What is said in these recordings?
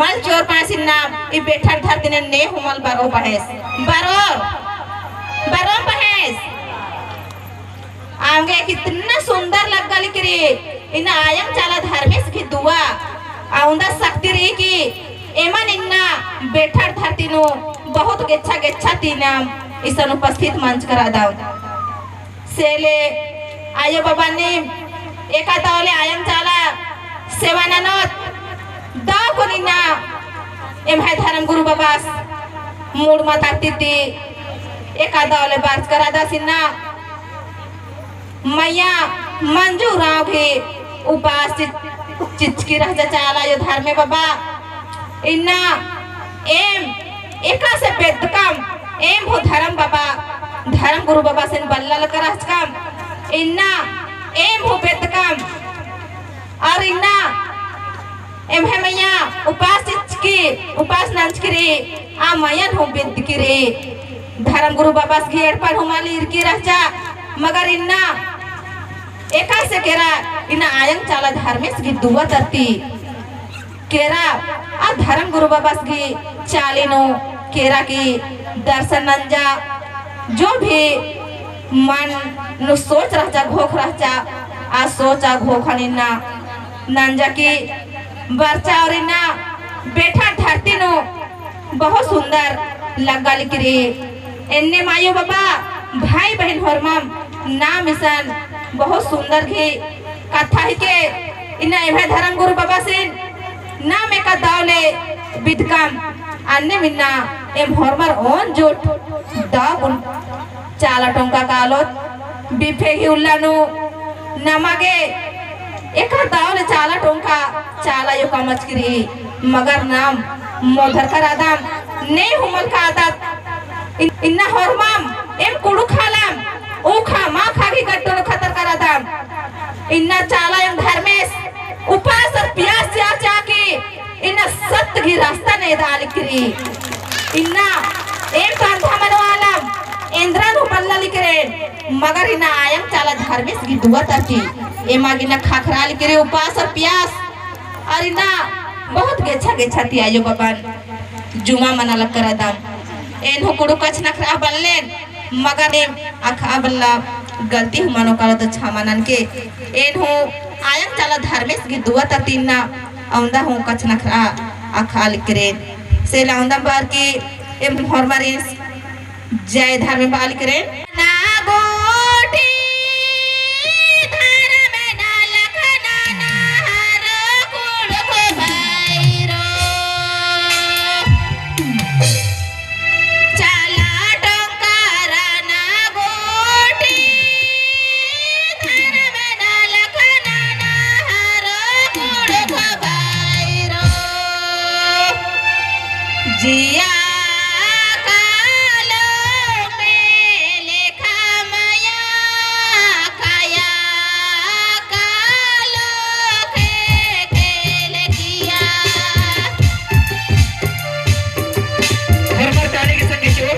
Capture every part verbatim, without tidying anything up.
मल जोर पाएस इन्ना, ई बेठार धरती नू ने हूँ मल बरओ पाएस। बरओर, बरओ पाएस। अवंगे कितना सुंदर लग्गा लिकरी, इन्ना आयंग चाला धर्मेस गही दुआ, अवंदा शक्ति रई कि एमन इन्ना बेठार धरती नू बहुत गेच्छा गेच्छा ती नाम इसन उपस्थित मंजका रअदम। से ले आयो बाबा नीम एका दव ले आयंग चाला सेवा ननोत दव कुन इन्ना एम्है धर्म गुरु बाबास मुड़ मतारती ती एका दव ले बरचका रअदस इन्ना मइय्याँ मंजू उराँव गही उपास चिच-, चिचकी रहचा चाला आयो धर्मे बाबा। इन्ना एम एकासे बेद्दकम, एम हूँ धर्म बाबा, धर्म गुरु बाबासिन बल्ला लक्का रहचकम। इन्ना एम हूँ बेद्दकम, और इन्ना एम्है मइय्याँ उपास चिचकी, उपास नंजकी रई, आ मइय्याँ हूँ बेद्दकी रई। धर्म गुरु बाबास गही एड़पन हूँ मल ईरकी रहचा, मगर इन्ना एकासे केरा, इन्ना आयंग चाला धर्मेस गही दुआ तरती केरा, आ धर्म गुरु बाबास गही चाली नू केरा की दर्शन नंजा, जो भी मन नू सोच रहचा, घोख रहचा, आ सोच आ घोखन इन्ना नंजा की बरचा और इन्ना बेठार धरती नू बहुत सुंदर लग्गा लिकरी। एन्ने मायो बाबा, भाई बहिन होरमम नाम इसन बहुत सुंदर गही कत्था हिके। इन्ना एम्है धर्म गुरु बाबासिन नाम एका दव ले बिद्दकम, अन्नेम इन्ना एम होरमर ओन जुट दव कुन चाला टोंका कालोत। बिफे ही उल्ला नू नमा गे एका दव ले चाला टोंका चाला आयो कमचकी रई, मगर नाम मोधरका रअदम, ने हूँ मल कादत। इन-, इन्ना होरमम एम कुँड़ुख़ आलम, ऊख़ा माख़ा गही गड्डो नू खतरका रअदम। इन्ना चाला आयो धर्मेस उपास और पियास चिआ चिआ की इन्ना सत्य गही रास्ता नू एदा लिकरी। इन्ना एम तो अंधा मनो आलम, एन्द्रन हूँ बल्ला लिकरेन, मगर इन्ना आयंग चाला धर्मेस गही दुआ तरती एमा गे इन्ना ख़क्खरा लिकरी उपास और पियास, और इन्ना बहुत गेच्छा गेच्छा ती आयो बाबन जुमा मना लक्का रअदम। एन हूँ कुँड़ुख़ कछनख्र'आ बल्लेन, मगर एम अख़'आ बल्ला गलती हूँ मनो कालोत तो छमा ननके। एन हूँ आयंग चाला धर्मेस गही दुआ तरती इन्ना अवंदा हूँ कछनख्र'आ अख़'आ लिकरेन। से ले अवंदा बअर की एम होरमारिन जय धर्मेस बआ लिकरेन। ना गोटी धर्मेस ना लखना ना हर कुँड़ुख़ भैरो। चाला टोंका रअना गोटी, धर्मेस ना लखना ना हर कुँड़ुख़ भैरो। जिया कालो मेले खमया खया कालो खे खेल किया। घर पर ताली के संग जोर।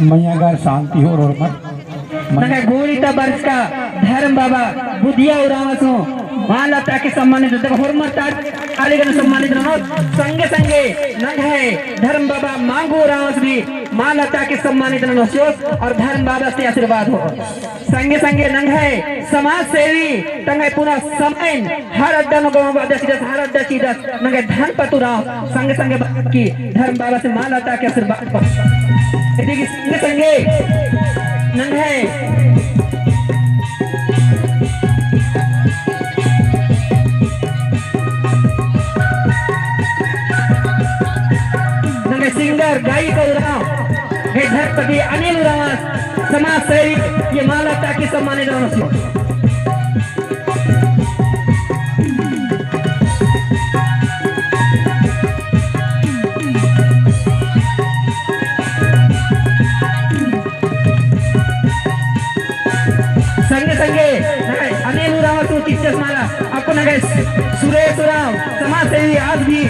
मइय्याँ गर शांति होर होरमर। नंग्है गोंडी ता बरचका धर्म बाबा बुधिया उराँवस हूँ माला ताकि सम्मानित ननोत, होरमर ताली गने सम्मानित ननोत। संगे संगे नंग्है धर्म बाबा मांगू उराँवस भी माला ताकि सम्मानित ननोत और धर्म बाबा से आशीर्वाद होओ। संगे संगे नंग्है समाज सेवी तंग्है पुना समइन हर अड्डा नू गवा बअदस चिदस, हर अड्डा चिदस नंग्है धर्म पत्त उराँव संगे संगे बअदस की धर्म बाबा से माला ताकि आशीर्वाद पा। इदी की संगे संगे नंग्है नंग्है singer गायक उराँव, नंग्है धर्मपति अनिल उराँव, समाज सेवी, ये माला ताकि सम्मानित ननोत। संगे संगे नंग्है अनिल उराँवस हूँ चिच्चस माला, अक्कु नंग्है सुरेश उराँव समाज सेवी आस भी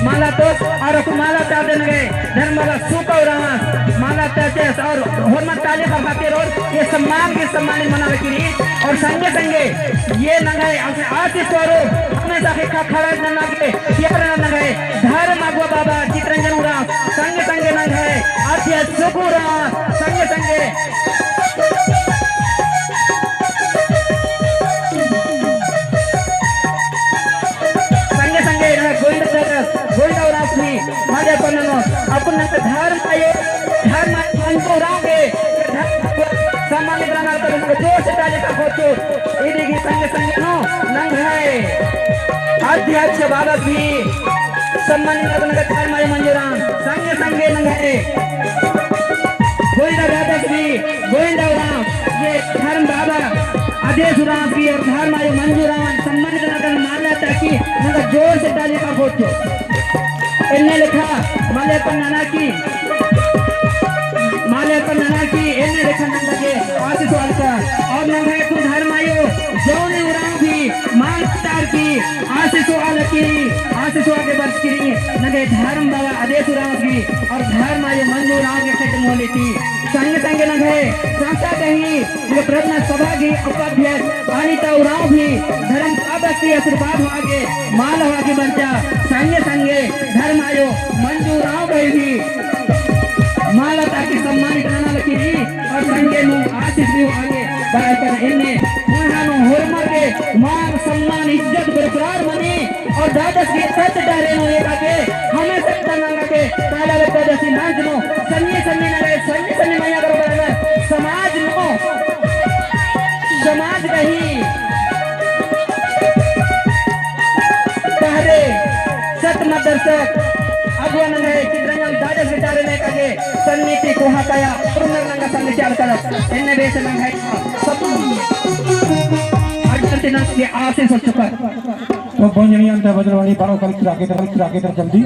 माला तोस और अक्कु माला तादे नंग्है धर्म बाबा सुका उराँवस माला ताचस और होरमर ताली खरखा केरोर, ये सम्मान के सम्मानित मना लगी रई। और संगे संगे ये नंग्है आशीष स्वरूप हमेशा ख़ेक्खा खड़ा नना गे प्यार नंग्है धर्म अगुवा बाबा चितरंजन उराँव, संगे संगे नंग्है अध्यक्ष सुखू उराँव, संगे संगे संगे संगे नंग्है गोविंद, गोविंद उराँवस भी माला अर्पण ननोत। अक्कुन नंग्है धर्म आयो, धर्म आयो मंजू उराँव गे, धर्म सम्मानित नना लगी जोर से ताली का होचो। इदी की संगे संगे नू नंग्है अध्यक्ष बाबा भी सम्मानित नना लगी धर्म आयो मंजू उराँव। संगे संगे नंग्है गोविंदा दादस भी, गोविंदा उराँव, ये धर्म बाबा आदेश उराँवस भी और धर्म आयो मंजू उराँव सम्मानित नना लगी माला ताकि नंगा जोर से ताली का होचो। एन्ने लेखा माला अर्पण नना की, माला अर्पण नना की, एन्ने लेखा नंगा गे आशीष वालका। और नंग्है अक्कुन धर्म आयो जौनी उराँव भी माला तार की आशीष वालकी, आशीष वालके बरचकी रई, नंग्है धर्म बाबा आदेश उराँवस भी और धर्म आयो मंजू उराँव गे खेत मोले की। संगे संगे नंग्है संस्था गही ये प्रार्थना सभा गही उपाध्यक्ष अनिता उराँव भी धर्म बाबस की आशीर्वाद होआ गे माला होआ गे बरचा। संगे संगे धर्म आयो मंजू उराँव गही भी माला ताकि सम्मानित नना लगी रई और संगे नू आशीष भी होआ गे बरचा। एन्ने पुना नू होरमर गे मान सम्मान इज्जत बरकरार मनी और दादस गे सच डहरे नू एका गे हमेशा तंगआ गे ताला बद्दा दसी मंच नू सन्नी सन्नी नरे सन्नी सन्नी मइय्याँ गरू बरनर समाज नू समाज गही डहरे सत मार्गदर्शक अगुवा नंग्है चितरंजन दादस गे डहरे नू एका गे सन्नी ती कोहा काया उर्मर नंगा सन्नी चाल करत। एन्ने बेस नंग्है सब अर्जेंटीना के आशीष चुकर। तो बंजनी अंत बदलवानी बारो कल किरा के तरफ, किरा के तरफ जल्दी।